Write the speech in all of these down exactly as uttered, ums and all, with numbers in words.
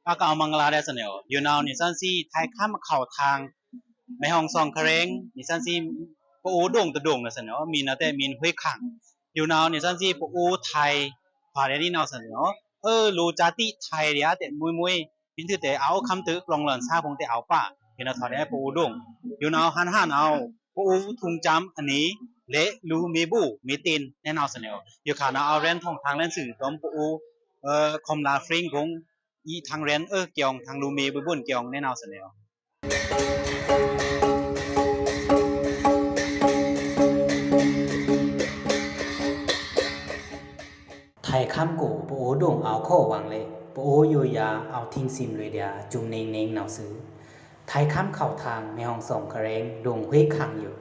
ပါကဝ်မင်္ဂလာဒဲး သနေအော်။ ယိုနဝ်းနေသန်စံ ထိုင်ခမ်းအခေါက်ထင် မဲဟောင်ဆောင်ခရင် နေသန်စံ ပအိုးဒိုင်တဒိုင်နဝ်း သနေအော် မီးနဝ်းတဲမီးဟွေးခင်။ ယိုနဝ်းနေသန်စံ ပအိုးထိုင် ထွာရဲနီနဝ်း သနေအော် အလိုကြာတိထိုင်ရဲတဲမွိုင်မွိုင် မီးထွဲတဲ အောက်ခံတု ကလောင်လန်ဆာဖုံတဲအောက်ပါ ယိုနဝ်းထွာရဲပအိုးဒိုင်။ ယိုနဝ်းဟန်ဟန်နဝ်း ပအိုးထုံစံအနံ လဲ့လူမေဘူမေတင်နဲနဝ်း သနေအော်။ ယိုခါနဝ်း အရန်ထုံထင်လဲ့စု ဒွမ်ပအိုး ခွမ်လာဖရင်ကုံ အီႏထင်ရဲဉ် အွောန် ကယောင် ထင်လူမေဘူဘွန်ကယောင်နဲနဝ်း သနေအော်။ ထိုင်ခမ်းကို ပအိုးဒိုင်အောက်ခေါ်ဝင်လဲ့ ပအိုးယိုယွအဝ်ထိင်စံလွေဒျာ စုမ်နင်းနင်းနဝ်းစု။ ထိုင်ခမ်းခေါက်ထင် မဲဟောင်ဆောင်ခရင် ဒိုင်ဟွေးခင်ယို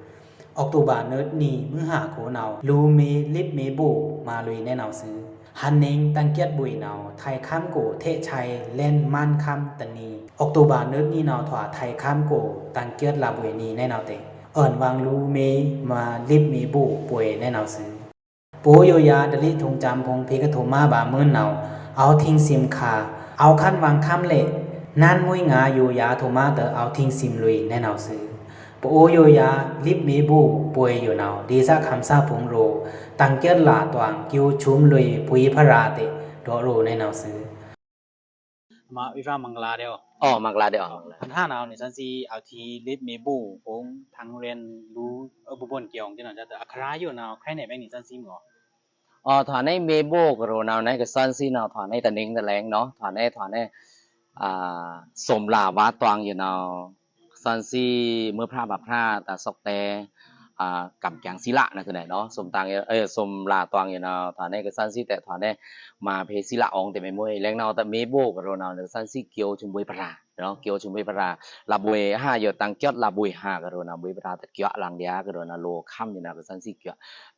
အောက်တိုဘာနွိုတ်နံ မွိုင်ဟါကိုနဝ်း လူမေလစ်မေဘူမလွေနဲနဝ်းစု။ ဟန်နင်းတင်ကဵတ်ဗွေနဝ်း ထိုင်ခမ်းကို ထဲ့ချိုင်လဲ့မန်ခမ်းတနံ အောက်တိုဘာနွိုတ်နံနဝ်းထွာ ထိုင်ခမ်းကို တင်ကဵတ်လဗွေနံနဲနဝ်းတဲ အွောန်ဝင်လူမေမလစ်မေဘူဗွေနဲနဝ်းစု။ ပအိုးယိုယွ ဒလီထုံစံဖုံ ဖေကထုံမါဗာမွိုင်နဝ်း အဝ်ထိင်စံခါ အောက်ခံဝင်ခမ်းလဲ့ နန်မွိုင်ငါယိုယွထုံမါတဲ အဝ်ထိင်စံလွေနဲနဝ်းစု။ ပအိုးယိုယွ လစ်မေဘူဗွေယိုနဝ်း ဒေသခံဆာဖုံရို တင်ကဵတ်လတွင် ကျိုးစုမ်လွေ ဗွေဖရာတဲ ဒေါ်ရိုနဲနဝ်းစု။ မဝေးဖရာမင်္ဂလာဒဲး။ အို မင်္ဂလာဒဲး။ ဟန်ဟန်နဝ်း နေသန်စံ အဝ်ထိင်လစ်မေဘူဖုံ ထင်ရဲဉ်လူ အဘူဘွန်ကယောင်တဲနဝ်း အခရာယိုနဝ်း ခရဲနဲဗိုင်း နေသန်စံမွော်။ အို ထွာနဲမေဘူကရိုနဝ်းနဲ ကသန်စံနဝ်း ထွာနဲတနင်းတလဲင်နဝ်း ထွာနဲ ထွာနဲ အ စုမ်လဝါတွင်ယိုနဝ်း ကသန်စံ မွေးဖရာဗာဖရာတအာသောက်တဲ အ ကမ်ကျင်စံလနဝ်း သနေနဝ်း စုမ်တင် အ စုမ်လတွင်ယိုနဝ်း ထွာနဲ ကသန်စံတဲ ထွာနဲ မၤဖေစံလအောင်တဲမွေးမွေး လဲင်နဝ်းတဲမေဘူကရိုနဝ်း ကသန်စံကျိုးစုမ်ဗွေဖရာ နဝ်း ကျိုးစုမ်ဗွေဖရာ လဗွေဟါယို တင်ကဵတ်လဗွေဟါကရိုနဝ်း ဗွေဖရာတကျိုးလင်ဒျာကရိုနဝ်း လိုခမ်းယိုနဝ်း ကသန်စံကျိုး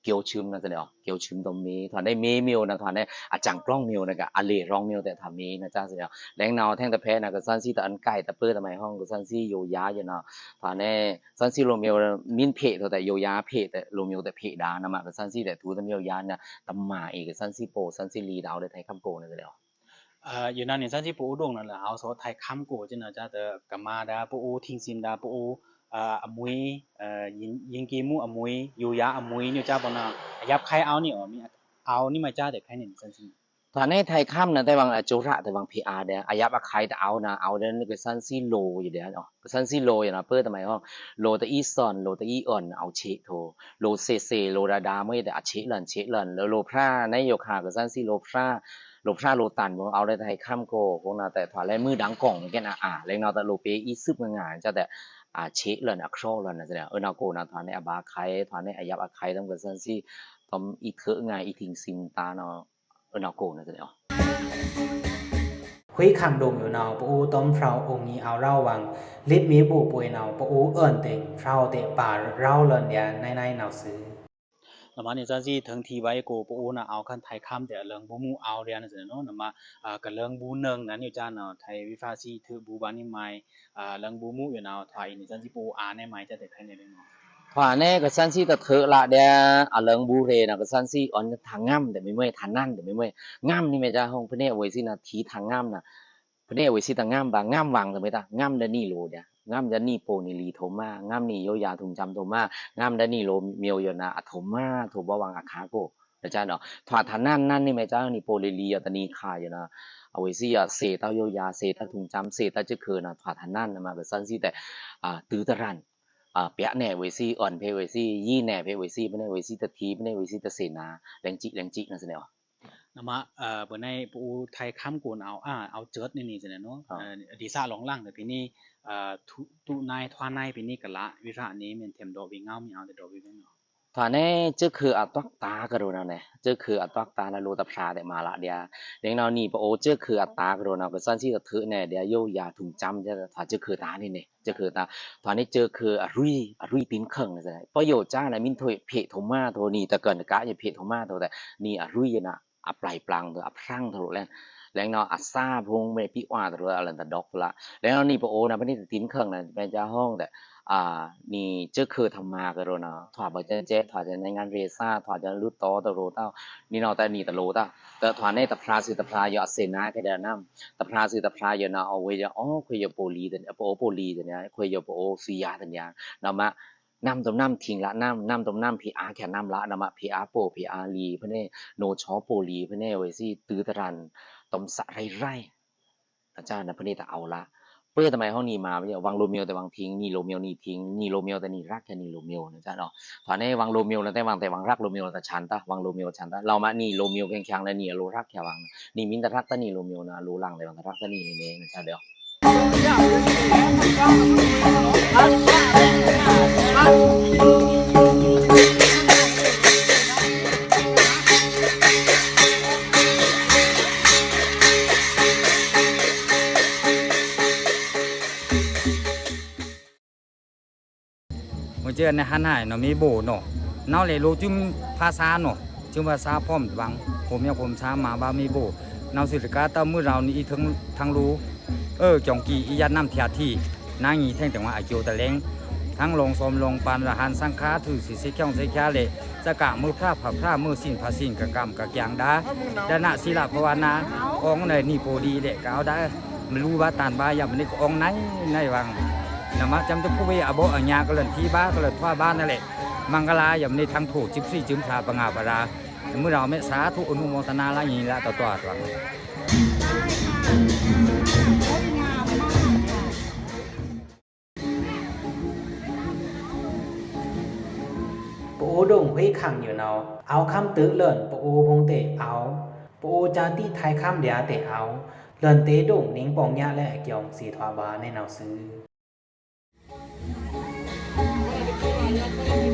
ကျိုးစုမ်နဝ်း သနေနဝ်း ကျိုးစုမ်တမေ ထွာနဲမေမွော်နဝ်း ထွာနဲ အစံကျီုံးမွော်နဝ်း ကအလေရောင်မွော်တဲ ထွာနဲမေနဝ်း ကသန်စံနဝ်း လဲင်နဝ်း ထဲတဖဲနဝ်း ကသန်စံတအွောန် ကဲတပၢတမုဲင်ဟိုင်း ကသန်စံယိုယွယိုနဝ်း ထွာနဲ ကသန်စံလိုမွော် နင်းဖေတဲ ယိုယွဖေတဲ လိုမွော်တဲဖေဒါနမ ကသန်စံတဲ ထူတမွော်ယွနဝ်း တမၤအီၤ ကသန်စံပို ကသန်စံလီဒဝ်တဲ ထိုင်ခမ်းကိုနဝ်း သနေနဝ်း ယိုနဝ်း နေသန်စံ ပအိုးဒိုင်နဝ်း အဝ်သောထိုင်ခမ်းကို ကနဝ်းတဲ ကမၤဒၣ် ပအိုးထိင်စံဒၣ် ပအိုး အမွေ ယဉ်ကျေးမှုအမွေ ယိုယွအမွေ နဝ်းတဲ ပနဝ်း အယပ်းခဲအဝ်န့ၣ် အဝ်န့ၣ်မးတဲ ခဲန့ၣ် နေသန်စံ ထွာနဲထိုင်ခမ်းနဝ်း တဲဝံအကၠိရတဲဝံဖေအါဒဲး အယပ်းအခဲတအဝ်နဝ်း အဝ်ဒဲး ကသန်စံလိုယိုဒဲး ကသန်စံလိုယိုနဝ်း ပၢတမုဲင်ဟိုင်း လိုတအီသွန် လိုတအီအွောန် အဝ်ဆဲးထို လိုသ့သ့ လိုဒၣ်ဒၣ်မွေးတဲ အဆဲးလန် ဆဲးလန် လိုလိုဖရာနဲယိုခါ ကသန်စံလိုဖရာ လိုဖရာလိုတန် အဝ်ဒဲး ထိုင်ခမ်းကို ကိုနဝ်းတဲ ထွာနဲ မွေးဒင်ကုံကဲနဝ်း အ လဲင်နဝ်းတဲ လိုပေအီသွပ်ငါ ကသန်စံတဲ အဆဲးလန် အချောလန် သနေနဝ်း အွောန်ကိုနဝ်း ထွာနဲ အဘၣ်ခဲ ထွာနဲ အယပ်းအခဲတမ် ကသန်စံ တမ် အီထွဲငါ အီထိင်စံတၢ်နဝ်း အွောန်ကိုနဝ်း သနေနဝ်း ဟွေးခင်ဒိုင်ယိုနဝ်း ပအိုးတမ်ဖြောဝ်အိုင်နံအဝ်ရောဝ်ဝံ လစ်မေဘူဗွေနဝ်း ပအိုးအွောန်တဲ ဖြောဝ်တဲ ပာ်ရောဝ်လန်ဒျာ နဲနဲနဝ်းစု။ နမ နေသန်စံ ထိုင်ထီဘိုင်ကို ပအိုးနဝ်း အဝ်ခမ်းထိုင်ခမ်းတဲ အလင်ဘူမူအဝ်ဒျာနဝ်း သနေနဝ်း နမ ကလင်ဘူနင်နဝ်း နဝ်းတဲနဝ်း ထိုင်ဝေးဖါစံ ထိုင်ဘူဗာန့ၣ်မး လင်ဘူမူယိုနဝ်း ထွာအီၤ နေသန်စံ ပအိုးအါနဲမး တဲတဲခဲန့ၣ် ထွာနဲ ကသန်စံတထိုင်လဒျာ အလင်ဘူရေနဝ်း ကသန်စံ အွောန်ထင်ငမ်းတဲမွေးမွေး ထင်နန်းတဲမွေးမွေး ငမ်းန့ၣ်မးတဲ ဟိုင်း ဖနဲဝေးစံနဝ်း ထီထင်ငမ်းနဝ်း ဖနဲဝေးစံတငမ်းဘၣ် ငမ်းဝံတဲမွေးတၢ် ငမ်းဒၣ်နံၣ်လိုဒျာ ငမ်းဒၣ်နံၣ်ပိာ်နံၣ်လီထိးမါ ငမ်းနံၣ်ယိုယွထုံစံထိးမါ ငမ်းဒၣ်နံၣ်လိုမွော်ယိုနဝ်း အထိးမါထိးဘိုင်ဝံအခါကို တဲနဝ်း ထွာထင်နန်းနန်းန့ၣ်မးတဲ နံၣ်ပိာ်လီလီယိုတနံၣ်ခါယိုနဝ်း အဝေးစံယို သ့တၢ်ယိုယွ သ့တၢ်ထုံစံ သ့တၢ်စၢၢ်ခိၣ်နဝ်း ထွာထင်နန်းနမ ကသန်စံတဲ တိုတရၣ် ပျဲနဲဝေးစံ အွောန်ဖေဝေးစံ ယီနဲဖေဝေးစံ ဖနဲဝေးစံတထီ ဖနဲဝေးစံတသ့နဝ်း လဲင်စံလဲင်စံနဝ်း သနေနဝ်း နမ ပၢန့ၣ် ပအိုးထိုင်ခမ်းကိုနဝ်း အဝ်စၢၢ်န့ၣ်န့ၣ် သနေနဝ်း ဒေသလောင်လင်တဲ ဖဲန့ၣ် တူၢ်နဲထွာနဲ ဖဲန့ၣ်ကလး ဝေးဖါန့ၣ် မ့ၢ်ထဲမ်ဒေါ့ဝေးငဝ်းမ့ၢ် အဝ်တဲဒေါ့ဝေးဖဲန့ၣ် ထွာနဲ စၢၢ်ခိၣ်အတွက်တာကရိုနဝ်းနဲ စၢၢ်ခိၣ်အတွက်တာနဝ်း လိုတဖြားတဲမၤလဒျာ လဲင်နဝ်းနံၣ်ပိာ်စၢၢ်ခိၣ်အတာကရိုနဝ်း ကသန်စံတထိုင်နဲဒျာ ယိုယွထုံစံတဲ ထွာစၢၢ်ခိၣ်တာန့ၣ်န့ၣ် စၢၢ်ခိၣ်တာ ထွာနဲ စၢၢ်ခိၣ်အရွီ အရွီတံၢ်ခင်းနဝ်း သနေနဝ်း ပယိုကျါနဝ်း မ့ၢ်ထွဲဖဲထိးမါထိးနံၣ်တကၢၢ်တကၢၢ်ယဖဲထိးမါထိးတဲ နံၣ်အရွီယိုနဝ်း အပျဲၢ်ပျၢင်ထိး အဖြၢင်ထိးလဲ လဲင်နဝ်း အသၣ်ဖုံမ့ၢ်ပီဢွါထိး အလၢၢ်တဒေါ့ဖုလး လဲင်နဝ်းနံၣ်ပိာ်အိုနဝ်း ဖဲန့ၣ်တတံၢ်ခင်းနဝ်း မ့ၢ်ကဟိုင်းတဲ အာ နီစွ့ခွိုꩻထမ်ႏမါကရောꩻနၤ ထွာဗော်စဲစဲ ထွာနငန်းရေစာ ထွာလွတ်တော်တရောႏတဝ်း နီနီတနီတရောႏတဝ်း ထွာနဲတဖြာႏသွူတဖြာႏယွၤအစေနာကဲဒဲနမ်း တဖြာႏသွူတဖြာႏယွၤနၤ အဝေယအိုခွေယိုပိုလီ ပအိုပိုလီတနံၤ ခွေယိုပအိုသွီယာတနံၤ နမ နမ်တုမ်နမ်ထိင်ꩻလနမ် နမ်တုမ်နမ်ဖေအာႏခဲနမ်လနမ ဖေအာႏပိုဖေအာႏလီ ဖဲနဲ နဝ်ꩻချောပိုလီ ဖဲနဲဝေꩻသွူတရန် တုမ်သရိုက်ရိုက် နစနဖဲနဲတအဝ်ႏလ ပှဲတမံၤဟိုနီမါ ဝင်လိုမျိုး တဝင်ထိင် နီလိုမျိုးနီထိင် နီလိုမျိုးတနီရက်ခဲနီလိုမျိုးနစန ထွာနဲဝင်လိုမျိုးနတဲဝင်တဲဝင်ရက်လိုမျိုးတဆန်တ ဝင်လိုမျိုးဆန်တ လဝ်မနီလိုမျိုးခဲန်ခဲန်နနီအလိုရက်ခဲဝင် နီမီးတရက်တနီလိုမျိုးနအလိုလင်တဲဝင်တရက်တနီနစန မွေးကျဲးနဟန်ဟိုင်နော် မေးဖို့နော် နောက်လေလိုချင်ဖာစာနော် ချင်ဖာစာဖော်မတွင်း ผมยังผมช้ามาบ้าမေးဖို့ နောက်သွူတကားတမွေးရောင်နီအီးထင်ထင်လို เออ จ่องกี่อียัดน้ำเทียที နာငီးထဲင်တဲဝါအကျော်တလဲင် ทั้งลองซ้อมลองปาน ရဟန်းသင်္ဃာထု စီစစ်ကြောင်းစစ်ချလေ စကမွေးဖျားဖာဖျားမွေးစင်ဖာစင်ကကမ်ကကျင်ဒါ ဒါနသီလภาวนา အောင်းနဲနီပိုလီလေ ကောင်းဒါ မလူဘၣ်တန်ဘၣ်ယမနစ်ကအောင်းနဲနဲဝံ နမကျမ်းတဖူဝေးအဘောအညာကလန်ထီဘၣ်ကလန်ထွာဘၣ်နဲလေ မင်္ဂလာယမနစ်ထင်ထိုး จิบสี่จิมสา ပငါပရာ မွေးရောင်မဲသာထု อนุโมทนา လညီလာတတွားတွား ပအိုဒိုင်ဟွေးခမ်းယိုနော် အဝ်ႏခမ်းတိုကလိန် ပအိုဖုံတဲအဝ်ႏ ပအိုကြားတိထိုင်ခမ်းဒျာတဲအဝ်ႏ လန်တဲဒိုင်နင်းပေါင်ညါလဲအကျိုင်း စီထွာဘၣ်နဲနဝ်သွူ ပအိုဒိုင်ဟွေးခမ်းယိုနော်